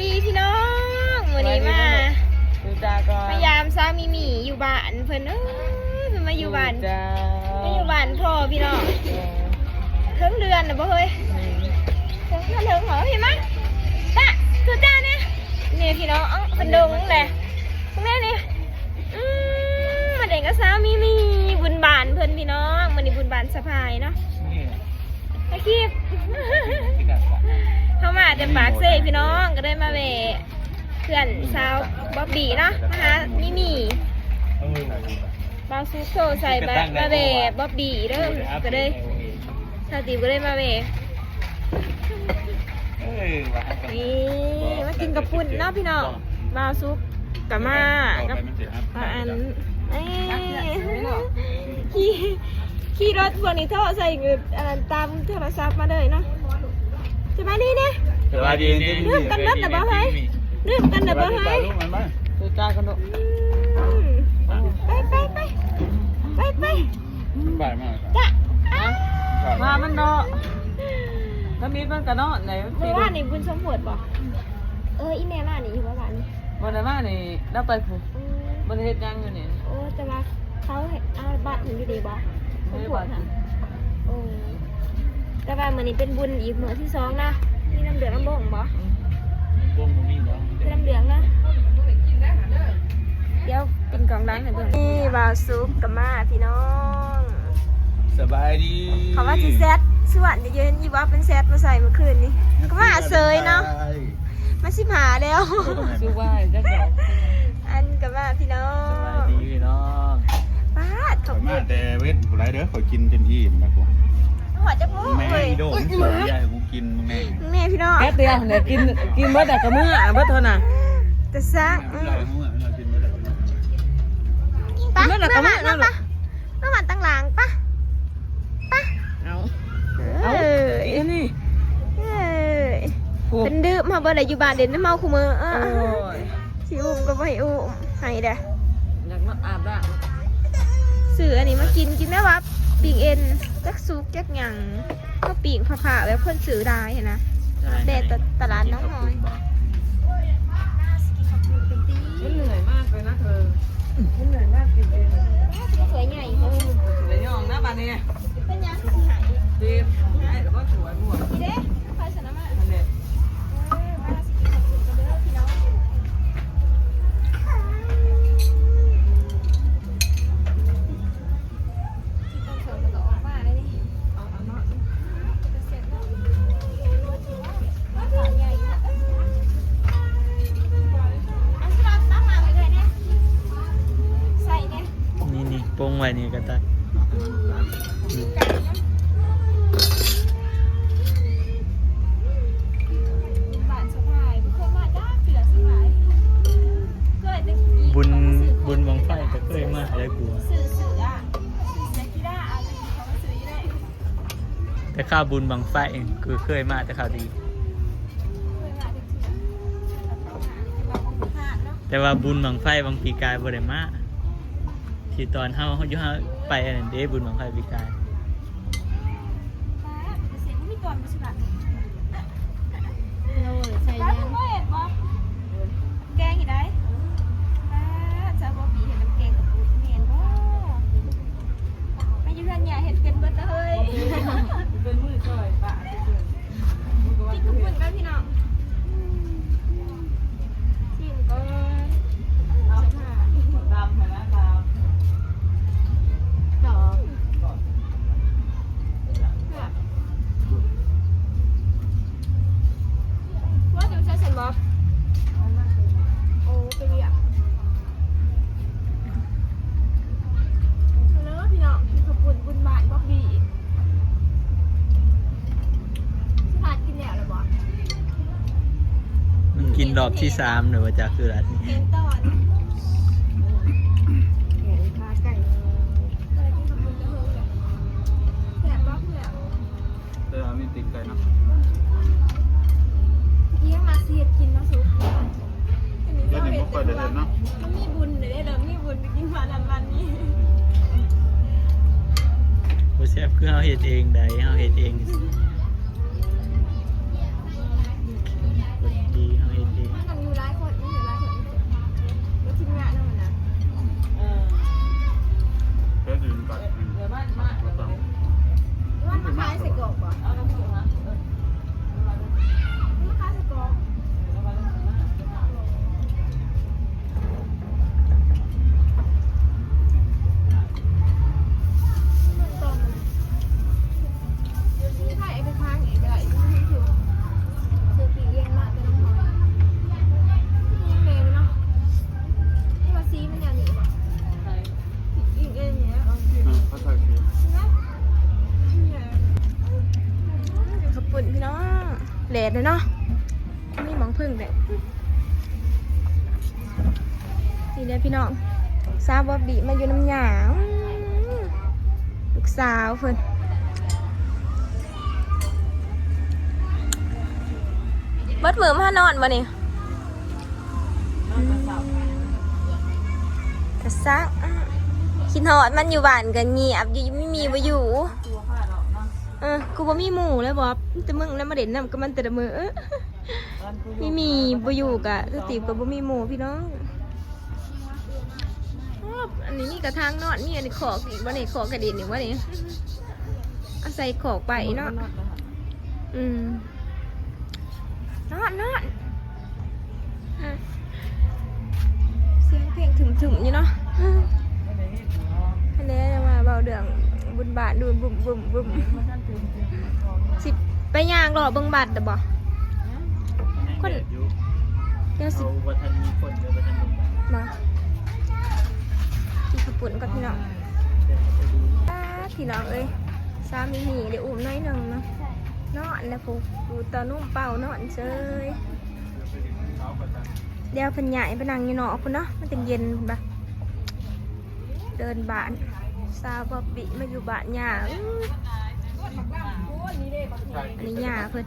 ดีพี่น้อง มื้อนี้มา สวัสดีลูก ดูตาก่อน มายามสาวมิมี่อยู่บ้านเพิ่น เอ้ย เพิ่นมาอยู่บ้าน ดูตา มาอยู่บ้านพ่อพี่น้อง เออ เถิงเดือนน่ะบ่เฮ้ย อืม เถิงเดือนเถิงเหรอ เห็นไหม ตา ดูตาเนี่ย นี่พี่น้อง เอ้า เพิ่นดงแหละ ตรงนี้นี่ อืม มาเล่นกับสาวมิมี่ บุญบ้านเพิ่นพี่น้อง มื้อนี้บุญบ้านสะพายเนาะ นี่ ถ่ายคลิป เฮามาแต่ปากเซพี่น้อง ก็เลยมาแวะเพื่อนสาวบอบบี้เนาะ มาหามิมี่ เออ บ่าวซุกโทรใส่ มาแวะบอบบี้เด้อ ก็เลย สาวติวก็เลยมาแวะ เอ้ย ว่า นี่ มากินข้าวปุ้นเนาะพี่น้อง บ่าวซุกก็มากับ อัน เอ้ย ขี่ ขี่รถพวกนี้โทรใส่ อันนั้น ตามโทรศัพท์มาเลยเนาะ สบายดีเด้ สบายดี ลืมกันเบิดแล้วบ่เฮ้ย ลืมกันแล้วบ่เฮ้ย สบายดี ลูก มันมา ไปจ้ากันเนาะ อืม ไป ไป ไป ไป ไป บ่ายมา จ้ะ มามันเนาะ ทำอิดมันก็นอนได้ มื้อวานนี่บุญสมโพธิบ่ เออ อีแม่มานี่อยู่บ่วานนี่ บ่ได้มานี่ ลาวไปพุ้น อืม บ่ได้เฮ็ดหยังอยู่นี่ โอ้ แต่ว่าเขาเอาบัตรอยู่นี่บ่ สมโพธิหั่น โอ้ แต่ว่ามื้อนี้เป็นบุญอีกมื้อที่สองนะ มีน้ำเดือดน้ำบงบ่ อืม บงบ่มีบ่ เป็นน้ำเหลืองนะ เดี๋ยวกินกล่องหลังให้เบิ่ง นี่บ่าวซุกก็มาพี่น้อง สบายดี เขาว่าสิแซดชวน เดี๋ยวเห็นอยู่ว่าเป็นแซดมาใส่เมื่อคืนนี้ ก็มาเสยเนาะ มาสิบห้าแล้ว ซุกว่าจักดอก อันก็มาพี่น้อง สบายดีพี่น้อง ป๊าด ข้อยมาแต่เว็ดผู้ใดเด้อ ข้อยกินจนอิ่มแล้วพุ้น ฮอดจักโมง แม่ เฮ้ย อีโด มึงสวยใหญ่ กินแม่ แม่พี่น้อง แป๊บเดียวเนี่ย กิน กินเบิดอะกะมื้ออะ เบิดเท่าน่ะ แต่ซะ แม่ อืม เรา เรากินเบิดอะ ไป กินเบิดอะกะมื้อ มา มา มา มา มาตั้งหลัง ไป ไป เอา เอ้ย เอา อีนี่ เอ้ย โอ้ เป็นดื้อมาบ่ได้อยู่บ้านเด่นเมาคู่มื้อ เออ โอ้ย สิอุ้มก็บ่ให้อุ้ม ให้เด้อ อยากมาอาบน้ำ ซื้ออันนี้มากิน กินแม่ว่าปิ้งเอ็น จักสุกจักหยัง ก็ปิ้งผ่าๆ แบบคนซื้อได้หั้นนะ ใช่ แต่ตะ ตลาดน้องน้อย ฉันเหนื่อยมากเลยนะเธอ ฉันเหนื่อยมากจริงๆ สวยใหญ่ เออ เดี๋ยวย่องนะบัดนี้ เป็นหยังคือสิหาย เจ็บ หายแล้วก็สวยหมด นี่เด้ ไปสนามมา นั่นแหละ เออ มาสิกินข้าวปุ้นกันเด้อพี่น้อง นี่ๆ ปงไว้นี่ก็ได้ บุญ บุญบั้งไฟก็เคยมาได้กู แต่คาวบุญบั้งไฟ กูเคยมาแต่คาวดี แต่ว่าบุญบั้งไฟบั้งปีกายบ่ได้มา ที่ตอนเฮา เฮาอยู่ เฮาไปอันนั้นเด้ บุญบั้งไฟปีกาย โอ้ย ใส่ยัง แกงอีกได้ ป้าด สาวบอบบี้เฮ็ดน้ำแกงข้าวปุ้น แม่นบ่ มาอยู่เฮือนเนี่ยเฮ็ดเป็นเบิดเลย เป็นมือซอยป้า กินข้าวปุ้นกันพี่น้อง ชิมก่อน เอา ดำมาแล้วดำ ดอก ว่าจะใช้เส้นบ่ โอ้ ไปเรียก ฮัลโหลพี่น้อง กินข้าวปุ้นบุญบ้านบอบบี้ สิพากินแล้วหรือบ่ มันกินรอบที่สามหรือว่าจักคือละ แกงตอน แกงขาไก่ แซ่บบ่เพื่อน เออ มีตีนไก่เนาะ เอียงมาสิเฮ็ดกินเนาะสุก เดี๋ยวนี้บ่ค่อยได้เฮ็ดเนาะ มันมีบุญเด้อ เดี๋ยวมีบุญไปกินมานั่นบ้านนี้ บ่แซ่บคือเฮาเฮ็ดเองใด เฮาเฮ็ดเอง ดี เฮาเฮ็ดเอง ເນາະ ມີໝອງເພິ່ງແຫຼະ. ນີ້ເດ້ພີ່ນ້ອງ ສາວບອບບີມາຢູ່ນຳຍ່າ ອືມ ລູກສາວເພິ່ນ. ເບິດມື້ມານອນບໍ່ນີ້? ອືມ ກະຊັກ ຄິດຮອດມັນຢູ່ບ້ານກະງຽບຢູ່ ມີມີບໍ່ຢູ່. ເອີ ກູບໍ່ມີໝູ່ແລ້ວບອບ ມີແຕ່ມຶງແລ້ວມາຫຼິ້ນນຳກັບມັນແຕ່ລະມື້. ມີມີບໍ່ຢູ່ກະສະຕິບກະບໍ່ມີໝູ່ພີ່ນ້ອງ. ໂອ້ ອັນນີ້ມີກະຖາງນອນ ມີອັນນີ້ຄອກອີກບໍ່ນີ້ ຄອກກະດິນອີກບໍ່ນີ້ ເອົາໃສ່ຄອກໄປເນາະ. ອືມ ນອນ ນອນ ສຽງເພງທຶມໆຢູ່ເນາະ. ຫັ້ນແຫຼະ ມາເວົ້າເລື່ອງບຸນບ້ານດູ ບຸ້ມໆ ຊິໄປຍ່າງເລາະເບິ່ງວັດດະບໍ່? ຄົນ ດຽວຊິ ເອົາ ບໍ່ທັນມີຄົນເດີ ບໍ່ທັນລົງໄປ ມາ ກິນເຂົ້າປຸ້ນກ່ອນພີ່ນ້ອງ. ປ້າດ ພີ່ນ້ອງເອີຍ ສາມີນີ້ໄດ້ອຸ້ມໜ້ອຍໜຶ່ງເນາະ ນອນແລ້ວພຸ້ນ ດູດເຕົ້ານົມເປົ່ານອນເຊີຍ. ດຽວເພິ່ນຍ້າຍໄປນັ່ງຢູ່ນອກພຸ້ນເນາະ ມັນຈັ່ງເຢັນພຸ້ນບາດ. ເດີ່ນບ້ານ ສາວບອບບີມາຢູ່ບ້ານຍ່າ. ອັນນີ້ຍ່າເພິ່ນ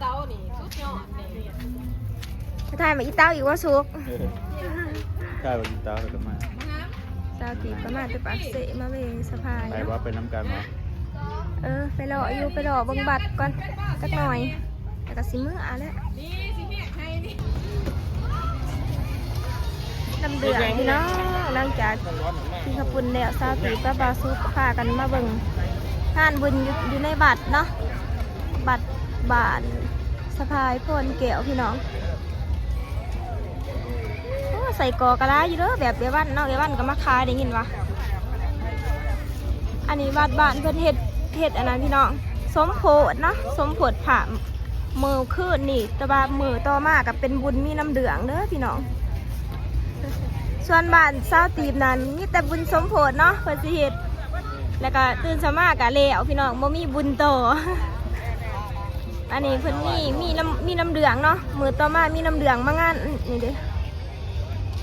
ໄປຖ່າຍໝາກອີເຕົາອີກບໍ່ສຸກ? ເອີ ຖ່າຍໝາກອີເຕົາແລ້ວກະມາ. ສາວຕີບກະມາແຕ່ປາກເຊ ມາແວ່ສະພາຍ ໄປບໍ່? ໄປນຳກັນບໍ່? ເອີ ໄປເລາະຢູ່ ໄປເລາະເບິ່ງວັດກ່ອນຈັກໜ່ອຍ ແລ້ວກະຊິເມືອແຫຼະ. ນ້ຳເດືອງພີ່ນ້ອງ ຫຼັງຈາກກິນເຂົ້າປຸ້ນແລ້ວ ສາວຕີບກັບບ່າວສຸກພາກັນມາເບິ່ງງານບຸນຢູ່ ຢູ່ໃນວັດເນາະ ວັດບ້ານສະພາຍໂພນແກ້ວພີ່ນ້ອງ. ໂອ້ ໄສ້ກອກກະຫຼາຍຢູ່ເດີ ແບບເອື້ອຍວັນເນາະ ເອື້ອຍວັນກະມາຂາຍ ໄດ້ຍິນວ່າ ອັນນີ້ວັດບ້ານເພິ່ນເຮັດ ເຮັດອັນນັ້ນພີ່ນ້ອງ ສົມໂພດເນາະ ສົມໂພດພະມື້ຄືນນີ້ ແຕ່ວ່າມື້ຕໍ່ມາກະເປັນບຸນມີນ້ຳເດືອງເດີພີ່ນ້ອງ. ສ່ວນບ້ານສາວຕີບນັ້ນມີແຕ່ບຸນສົມໂພດເນາະ ເພິ່ນຊິເຮັດ ແລ້ວກະຕື່ນເຊົ້າມາກະແລ້ວພີ່ນ້ອງ ບໍ່ມີບຸນຕໍ່. ອັນນີ້ເພິ່ນມີ ມີນ້ຳ ມີນ້ຳເດືອງເນາະ ມື້ຕໍ່ມາມີນ້ຳເດືອງມາງານນີ້ເດ້.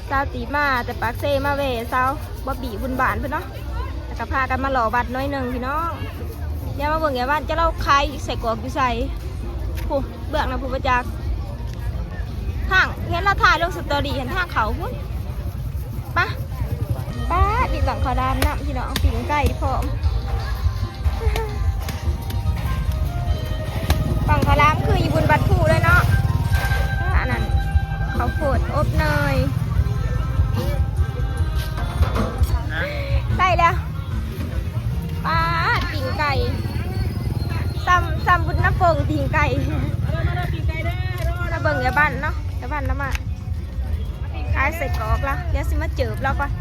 ສາວຕີບມາແຕ່ປາກເຊ ມາແວ່ສາວບອບບີບຸນບ້ານເພິ່ນເນາະ ແລ້ວກະພາກັນມາເລາະວັດໜ້ອຍໜຶ່ງພີ່ນ້ອງ. ດຽວມາເບິ່ງແອວວ່າຈະລາວຂາຍໄສ້ກອກຢູ່ໃສ ພຸ້ນ ເບື້ອງນັ້ນພຸ້ນບໍ່ຈັກ ທາງ ເຫັນລາວຖ່າຍລົງສະຕໍຣີຫັ້ນ ທາງເຂົ້າພຸ້ນ. ປະ ປະ ມີບັ້ງເຂົ້າດາມນຳພີ່ນ້ອງ ປີ້ງໄກ່ພ້ອມ. ບັ້ງເຂົ້າດາມຄືຢູ່ບຸນວັດພູເລີຍເນາະ. ອັນນັ້ນເຂົ້າໂພດອົບເນີຍ ໄດ້ແລ້ວ. ປາດ ປີ້ງໄກ່ ສ່ຳ ສ່ຳບຸນນ້ຳໂປ່ງປີ້ງໄກ່. ມາເບິ່ງເອື້ອຍວັນເນາະ ເອື້ອຍວັນລາວມາ ຂາຍໄສ້ກອກລະ ດຽວຊິມາເຈີບລາວກ່ອນ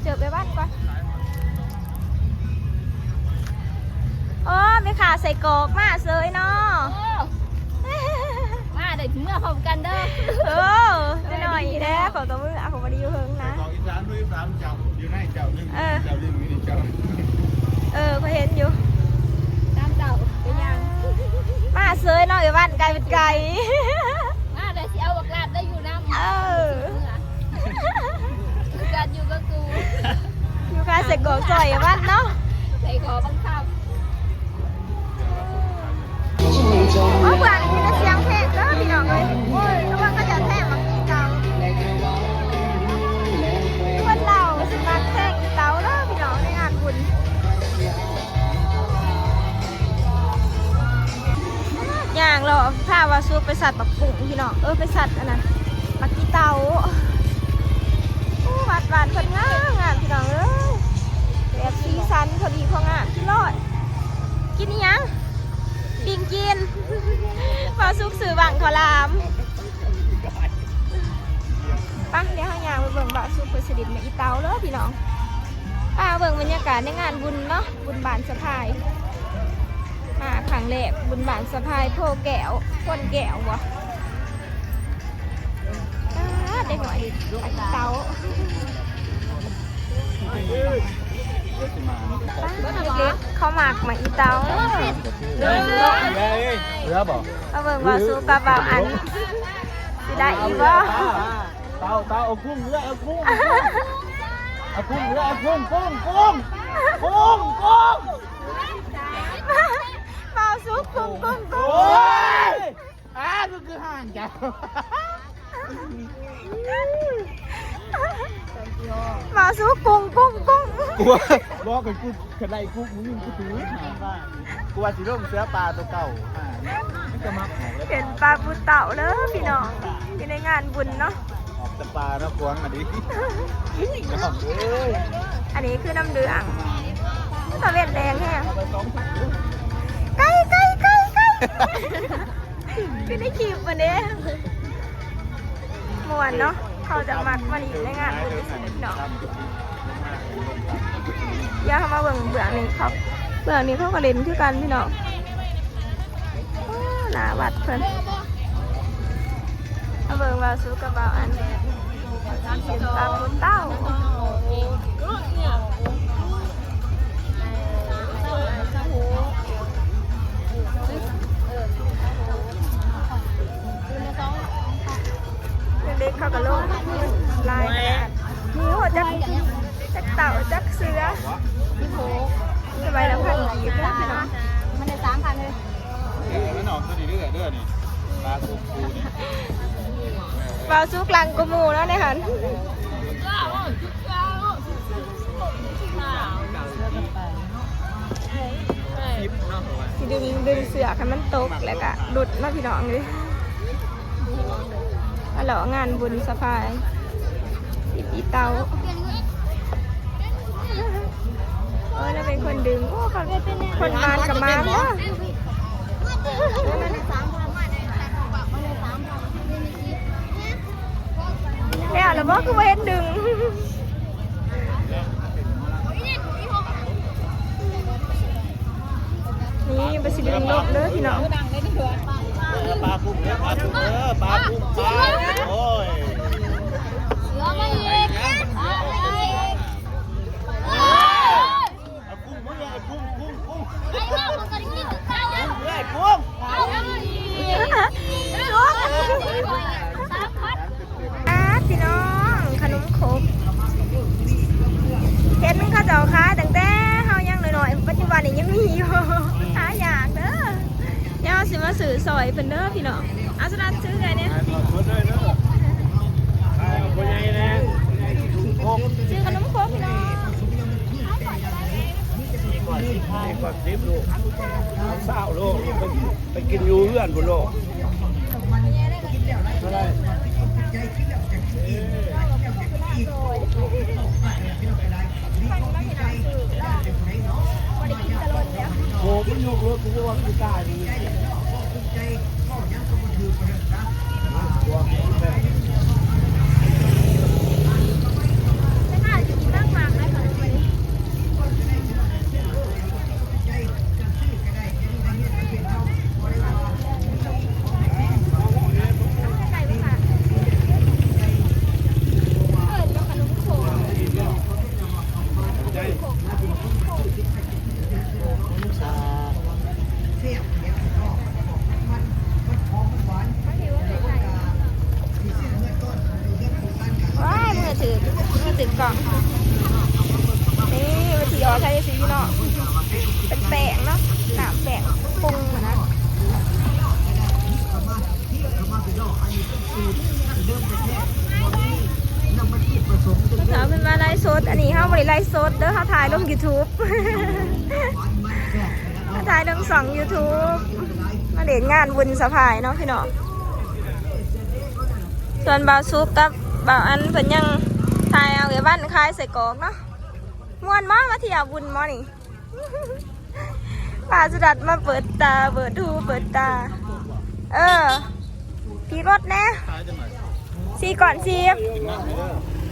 ເຈີບໄອ້ວັນກ່ອນ. ໂອ້ ແມ່ຄ້າໄສ້ກອກມາເສີຍເນາະ. ໂອ້ ມາໄດ້ເມືອພ້ອມກັນເດີ. ໂອ້ ຈັກໜ້ອຍນີ້ແຫຼະ ຂ້ອຍກະເມືອ ຂ້ອຍບໍ່ໄດ້ຢູ່ເຫິງນະ. ບອກອີສານ ອີສານເຈົ້າ ຢູ່ໃນເຈົ້າໜຶ່ງ ເອີ ເຈົ້າໜຶ່ງ ມີເຈົ້າ ເອີ ຂ້ອຍເຫັນຢູ່ ຕາມເຈົ້າໄປຍ່າງ ມາເສີຍເນາະ ເອື້ອຍວັນ ກາຍເປັນໄກ່ ມາແລ້ວຊິເອົາບັກຫຼາດໄດ້ຢູ່ນຳ. ເອີ ຄືກັນຢູ່ກັບກູ ຢູ່ການໃສ່ກອກຊ່ອຍວັດເນາະ ໃສ່ກອກບັງຄັບ. ໂອ້ ເບື້ອງນີ້ມີແຕ່ສຽງເພງເດີພີ່ນ້ອງເອີຍ. ໂອ້ຍ ລະວັງເຂົາຈະແທງບັກຂີ້ເຕົາ ຄົນລາວຊິມັກແທງຂີ້ເຕົາເດີພີ່ນ້ອງ ໃນງານບຸນ. ຍ່າງເລາະ ພາບ່າວສຸກໄປສັດບັກບຸ້ງພີ່ນ້ອງ ເອີ ໄປສັດອັນນັ້ນ ບັກຂີ້ເຕົາ. ໂອ້ ວັດບ້ານເພິ່ນງາມໆ ພີ່ນ້ອງເອີຍ ແບບສີສັນພໍດີພໍງາມ. ກິນໂລດ ກິນອີ່ຫຍັງ? ປີ້ງຈີນ. ບ່າວສຸກຊື້ບັ້ງເຂົ້າຫຼາມ. ໄປ ດຽວເຮົາຍ່າງໄປເບິ່ງບ່າວສຸກເພິ່ນສະດິດໝາກອີ່ເຕົາເດີພີ່ນ້ອງ. ພາເບິ່ງບັນຍາກາດໃນງານບຸນເນາະ ບຸນບ້ານສະພາຍ ມາຄັ້ງແລກ ບຸນບ້ານສະພາຍໂພແກ້ວ ໂພນແກ້ວບໍ? ປາດ ເດັກນ້ອຍອັນເຕົາ. ເດັກໆ ເຂົາມັກໝາກອີ່ເຕົາ. ເຫຼືອບໍ່? ມາເບິ່ງບ່າວສຸກກັບບ່າວອັນ ຊິໄດ້ອີກບໍ່? ເຕົາ ເຕົາ ເອົາກຸ້ງ ເຫຼືອ ເອົາກຸ້ງ ເອົາກຸ້ງ ເຫຼືອ ເອົາກຸ້ງ ກຸ້ງ ກຸ້ງ ກຸ້ງ ກຸ້ງ. ບ່າວສຸກກຸ້ງ ກຸ້ງ ກຸ້ງ. ໂອ້ຍ ອ້າ ຄື ຄືຫ່າງຈັງ ມາສູ້ກຸ້ງ ກຸ້ງ ກຸ້ງ. ກູວ່າ ບໍ່ ຄັນກູ ຄັນໄດ້ກູ ມຶງຍິງກູຖື ກູວ່າຊິລົງເສືອປ່າໂຕເກົ່າ. ອ່າ ມັນກໍມັກອອກແລ້ວ ເຫັນປາປູເຕົາເດີພີ່ນ້ອງ ຢູ່ໃນງານບຸນເນາະ. ອອກແຕ່ປ່າເນາະ ຂວາງອັນນີ້ ນ້ອງເອີຍ. ອັນນີ້ຄືນ້ຳເດືອງ ຕາເວັນແດງແຮງ. ໄກ່ ໄກ່ ໄກ່ ໄກ່ ຄືໃນຄລິບມັນເດ້. ມ່ວນເນາະ ເຂົາຈະມັກມາຫຼິ້ນໃນງານບຸນເນາະ. ດຽວເຮົາມາເບິ່ງເບື້ອງນີ້ເຂົາ ເບື້ອງນີ້ເຂົາກໍຫຼິ້ນຄືກັນພີ່ນ້ອງ. ໂອ້ ໜ້າວັດເພິ່ນ. ມາເບິ່ງບ່າວສຸກກັບບ່າວອັນ ເປັນປາປູເຕົາ. ເດັກໆ ເຂົາກໍລົງຫຼາຍຂະໜາດ ມີຫົວຈັກ ຈັກເຕົາ ຈັກເສືອ. ສະບາຍລະພັນກີບເດີພີ່ນ້ອງ ມັນໄດ້ສາມພັນເລີຍ. ເອີ ມັນອອກຕົວນີ້ເດີ ເດີນີ້ ປາກຸກກູນີ້. ບ່າວສຸກຫຼັງກວ່າໝູ່ເນາະໃນຫັ້ນ. ຊິດຶງ ດຶງເຊືອກໃຫ້ມັນຕົກ ແລ້ວກະຫຼຸດເນາະພີ່ນ້ອງເອີຍ. ມາເລາະງານບຸນສະພາຍ ອີ່ເຕົາ. ໂອ້ຍ ລາວເປັນຄົນດຶງ. ໂອ້ ຄົນມານກໍມານເດີ. ແລ້ວລະບໍ່ ຄືບໍ່ເຫັນດຶງ. ນີ້ບໍ່ຊິດຶງລົງເດີພີ່ນ້ອງ. ປາກຸ້ງເດີ ປາກຸ້ງເດີ ປາກຸ້ງ ປາ ໂອ້ຍ ເສືອມາອີກ. ອ່າ ພີ່ນ້ອງ ຂະໜົມຄົກ ເຫັນເຂົາເຈົ້າຂາຍຕັ້ງແຕ່ເຮົາຍັງນ້ອຍໆ ປັດຈຸບັນນີ້ຍັງມີຢູ່ ຫາຍາກເດີ. ດຽວເຮົາຊິມາຊື້ຊ່ອຍເພິ່ນເດີພີ່ນ້ອງ. ເອົາ ສະນັດຊື້ໃຫ້ແດ່ ຊື້ຂະໜົມຄົກພີ່ນ້ອງ. ໄປກິນຢູ່ເຮືອນພຸ້ນໂລດ. ໂອ້ ມັນຍົກລົດ ກູວ່າມັນຊິຕາຍ. ວ້າຍ ມືຖືກ ມືຖືກກ້ອງ. ນີ້ ວິທີອອກໃຊ້ຊິເນາະ ເປັນແປ້ງເນາະ ນ້ຳແປ້ງປຸງຫັ້ນນະ. ສາວເພິ່ນວ່າໄລຟ໌ສົດ ອັນນີ້ເຮົາບໍ່ໄດ້ໄລຟ໌ສົດເດີ ເຮົາຖ່າຍລົງຢູທູບ ເຮົາຖ່າຍລົງຊ່ອງຢູທູບ ມາຫຼິ້ນງານບຸນສະພາຍເນາະພີ່ນ້ອງ. ສ່ວນບ່າວສຸກກັບບ່າວອັນເພິ່ນຍັງຖ່າຍເອົາເອື້ອຍວັນຂາຍໄສ້ກອກເນາະ. ມ່ວນບໍ່ ມາທ່ຽວບຸນບໍ່ນີ້? ພາສຸດັດມາເປີດຕາ ເປີດຫູເປີດຕາ. ເອີ ຕີລົດແດ່ ສີ່ກ່ອນສິບ.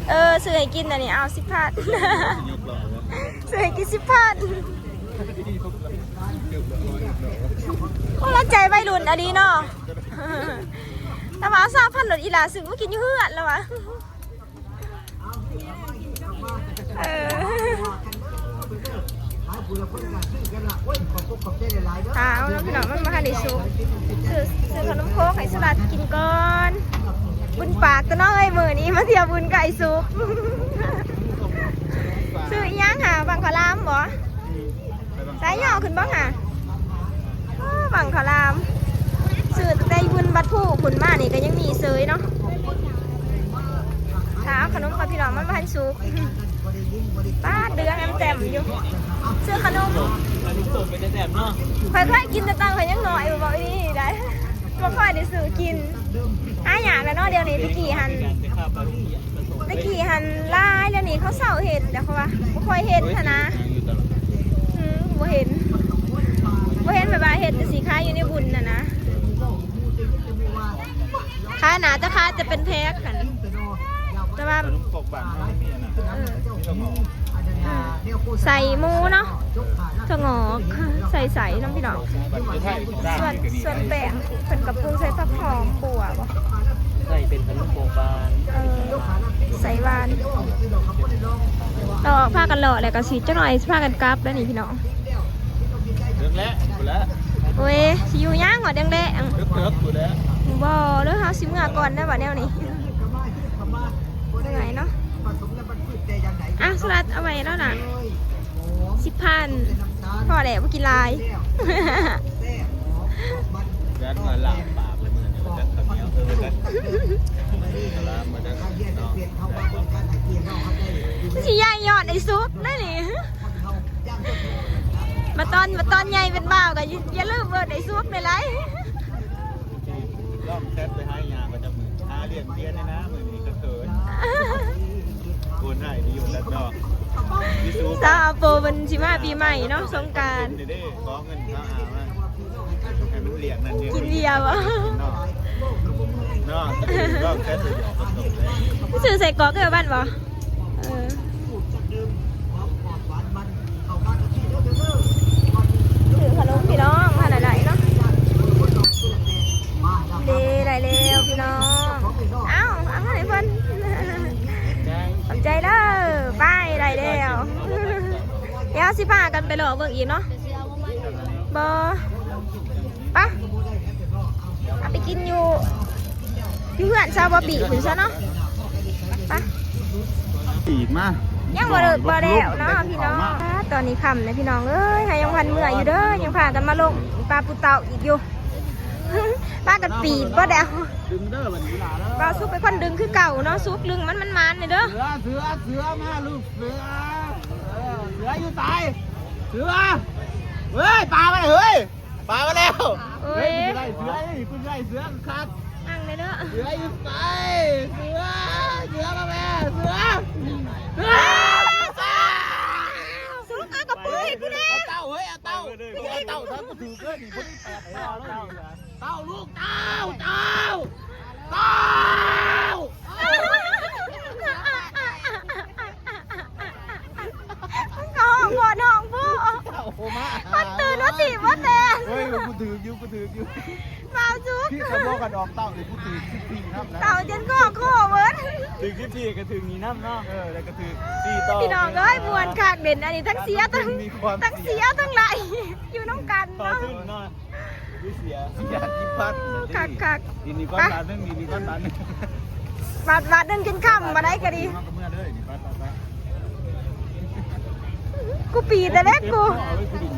ເອີ ຊື້ໃຫ້ກິນອັນນີ້ ເອົາສິບພັນ ຊື້ໃຫ້ກິນສິບພັນ. ໂອ້ ລະໃຈໄວລຸ້ນອີ່ຫຼີເນາະ. ລະວ່າເອົາຊາວພັນໂລດ ອີ່ຫຼ້າຊື້ມາກິນຢູ່ເຮືອນລະວ່າ. ເອີ ເອີ ຖ້າເອົາເນາະພີ່ນ້ອງ ມັນບໍ່ທັນໄດ້ສຸກ. ຊື້ ຊື້ຂະໜົມໂຄກໃຫ້ສຸລັດກິນກ່ອນ. ບຸນປາກຕົວະເນາະເອີຍ ມື້ນີ້ມາທ່ຽວບຸນກະໄອ້ສຸກ. ຊື້ອີ່ຫຍັງຫາ ບັ້ງເຂົ້າຫຼາມບໍ? ສາຍຍໍຂຶ້ນບໍ່ຫາ? ອ້າ ບັ້ງເຂົ້າຫຼາມ. ຊື້ແຕ່ບຸນບັດພູພຸ້ນມານີ້ກະຍັງມີເຊີຍເນາະ. ຖ້າເອົາຂະໜົມກ່ອນພີ່ນ້ອງ ມັນບໍ່ທັນສຸກ. ປາດ ເດືອງແອມແຈ່ມຢູ່. ຊື້ຂະໜົມ ຂະໜົມໂຕເປັນແຊບເນາະ. ຂ້ອຍເຄີຍກິນແຕ່ຕອນຂ້ອຍຍັງນ້ອຍ ເວົ້າອີ່ຫຼີໄດ໋ ບໍ່ຄ່ອຍໄດ້ຊື້ກິນ. ຫາຍາກແລ້ວເນາະດຽວນີ້. ແຕ່ກີ້ຫັ້ນ ແຕ່ກີ້ຫັ້ນຫຼາຍ ດຽວນີ້ເຂົາເຊົາເຮັດແລ້ວ ເຂົາວ່າບໍ່ຄ່ອຍເຫັນຫັ້ນນະ. ອືມ ບໍ່ເຫັນ ບໍ່ເຫັນແບບວ່າເຮັດຈັ່ງຊີ້ຂາຍຢູ່ໃນບຸນຫັ້ນນະ. ຂາຍໜ້າຈະຂາຍແຕ່ເປັນແພັກຫັ້ນ ແຕ່ວ່າ ຂະໜົມຄົກບ້ານເຮົາມີອັນນັ້ນ ເອີ ມີຂະໜົມ ໃສ່ໝູເນາະ ຖົ່ວງອກ ໃສ່ໃສ່ນຳພີ່ນ້ອງ. ສ່ວນ ສ່ວນແປ້ງເພິ່ນກະປຸງໃສ່ຜັກຫອມ ຂົ້ວບໍ ໃສ່ເປັນຂະໜົມຄົກບ້ານ ເອີ ໃສ່ຫວານ. ລອກ ພາກັນເລາະແລ້ວກະຊິຈັກໜ້ອຍພາກັນກັບແລ້ວນີ້ພີ່ນ້ອງ. ເດີງແລ້ງພຸ້ນແຫຼະ. ໂອ້ຍ ຊິຢູ່ຫຍັງຮອດແດງແລ້ງ ເດີກໆພຸ້ນແຫຼະ. ບໍ່ເດີ ເຮົາຊິເມືອກ່ອນເດີ ບາດແນວນີ້ ເມື່ອຍເນາະ. ອ່ະ ສະລັດເອົາໄວ້ແລ້ວນະ ສິບພັນ ພໍແລ້ວ ບໍ່ກິນຫຼາຍ. ແຊບ ແຊບ ແຊບ. ແຊບ ເອີ ແຊບ ເອີ ແຊບ. ມັນຊິໃຫຍ່ຍ້ອນໄອ້ສຸກໄດ໋ນີ້. ມາຕອນ ມາຕອນໃຫຍ່ເປັນບ່າວກະຢ່າ ຢ່າລືມເອີ້ນໄອ້ສຸກໄດ້ຫຼາຍ. ລອງແຊັດໄປຫາຍາກະຈັກມື້ ຫາລ້ຽງເບຍແດ່ນະ ມື້ນີ້ກະເຂີນ. ໂອນໃຫ້ດີຢູ່ແລ້ວເນາະ. ສາວອາໂປເພິ່ນຊິມາປີໃໝ່ເນາະ ສົງການ ຂໍເງິນເຂົາຫາມາ ໃຫ້ມັນລ້ຽງນັ້ນລ້ຽງ ກິນເບຍບໍ? ເນາະ ເນາະ ລອງແຊັດໄປຫາຍາກະຈັກມື້. ຊື້ໄສ້ກອກເກີບ້ານບໍ? ເອີ ຊື້ຂະໜົມພີ່ນ້ອງ ຫາໄດ້ເນາະ. ເດ້ ໄດ້ແລ້ວພີ່ນ້ອງ. ເອົ້າ ເອົາໃຫ້ເພິ່ນ ຂອບໃຈເດີ. ໄປ ໄດ້ແລ້ວ ດຽວຊິພາກັນໄປເລາະເບິ່ງອີກເນາະ. ບໍ່ ປະ ເອົາໄປກິນຢູ່ ຢູ່ເຮືອນຊາວບອບບີ້ພຸ້ນຊະເນາະ. ໄປ ອີກມາ ຍັງບໍ່ເລີກບໍ່ແລ້ວເນາະພີ່ນ້ອງ. ຕອນນີ້ຄ່ຳແລ້ວພີ່ນ້ອງເອີຍ ເຮົາຍັງບໍ່ທັນເມືອຢູ່ເດີ ຍັງພາກັນມາລົງປາປູເຕົ່າອີກຢູ່. ພາກັນປີດບໍ່ແລ້ວ ດຶງເດີບັດນີ້ຫຼ້າເດີ. ບ່າວສຸກເປັນຄົນດຶງຄືເກົ່າເນາະ ສຸກດຶງມັນ ມັນໝານແດ່ເດີ. ເສືອ ເສືອ ເສືອ ມາລູກເສືອ ເອີ ເສືອຢູ່ໃສ? ເສືອ ເຮີ້ຍ ປາມາແລ້ວ ເຮີ້ຍ ປາມາແລ້ວ. ໂອ້ຍ ເຮີ້ຍ ເສືອ ເສືອ ເສືອຄັກ ນັ່ງເລີຍເດີ. ເສືອຢູ່ໃສ? ເສືອ ເສືອມາແມ່ ເສືອ ເສືອ. ສຸກ ເອົາກະປຸ້ຍໃຫ້ກູແດ່. ເອົາເຕົ້າ ເຮີ້ຍ ເອົາເຕົ້າ ເອົາເຕົ້າ ຖ້າກູຖືກເລີຍນີ້ ພໍດີແປດຕົວເລີຍນີ້. ເຕົ້າລູກ ເຕົ້າ ເຕົ້າ ເຕົ້າ. ມັນກະຮ້ອງພໍ່ນ້ອງຜູ້ ເຕົ້າມາ ມັນຕື່ນວ່າຕີບວ່າແຕນ. ເຮີ້ຍ ກູຖືກຢູ່ ກູຖືກຢູ່ ບ່າວສຸກ. ທີ່ເຂົາບອກກັນອອກເຕົ້ານີ້ ກູຖືກສິບສີ່ນຳນະ. ເຕົ້າຈົນງໍ້ໂຄ້ເບິດ ຖືກສິບສີ່ກະຖືກນີ້ນຳເນາະ. ເອີ ແລ້ວກະຖືກສີ່ຕໍ່. ພີ່ນ້ອງເອີຍ ມ່ວນຄັກເດັ່ນ ອັນນີ້ທັງເສຍທັງ ທັງເສຍທັງໄຫຼ ຢູ່ນຳກັນເນາະ. ມີເສຍ ເສຍສິບພັນ. ຄັກໆ ອີກນີ້ກ່ອນບາດໜຶ່ງ ອີກນີ້ກ່ອນບາດໜຶ່ງ. ບາດ ບາດໜຶ່ງກິນຄ່ຳ ບາດໃດກະດີ ມາກະເມືອເລີຍນີ້. ໄປ ໄປ ໄປ ກູປີດແລ້ວເດ້ກູ. ເອົາໄວ້ກູດິນ